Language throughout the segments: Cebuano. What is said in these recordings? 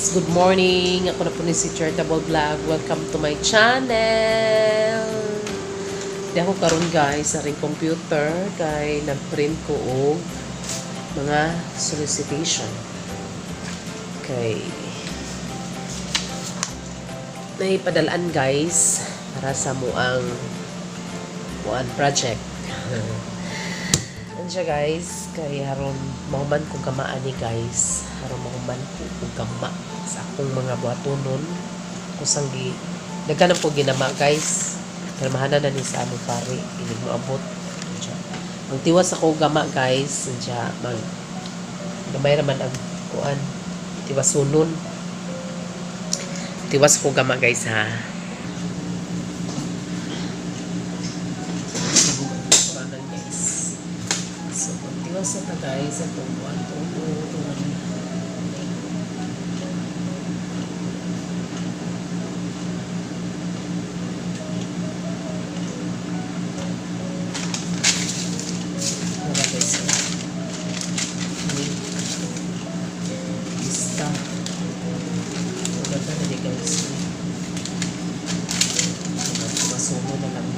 Guys! Good morning! Ako na po ni si Charitable Vlog. Welcome to my channel! Di ako karon, guys, sa ring computer kay nagprint ko og mga solicitation. Kay naipadalaan, guys, para sa muang muan project. Ano siya, guys, kay haron mahuman ko gamaan ni, guys. Haron mahuman ko og gama sa akong mga buhatonon. Kusang gi daghan po ginama, guys. Pero mahana na ni sa among pare inig moabot. Ano siya. Magtiwas ako gama, guys. Ano siya, mag gamay raman ang kuan tiwasunon. Tiwas ko gama, guys, ha. Kurangan, guys. So, magtiwas na ta, guys, atong 1, 2, 2, 1. Wala, guys. Ni. Lista. Maganda na ni, guys. Masumo na lang.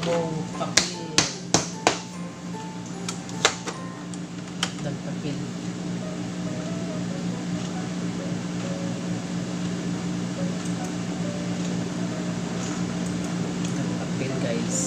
Mo papel. Nagpapil. Nagpapil, guys.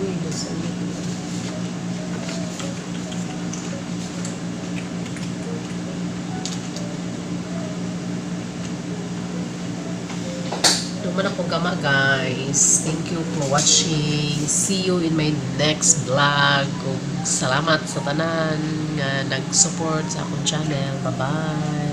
Uy, nasa iyo. Duman ako gama, guys. Thank you for watching. See you in my next vlog. Ug salamat sa tanan nga nag-support sa akong channel. Bye-bye.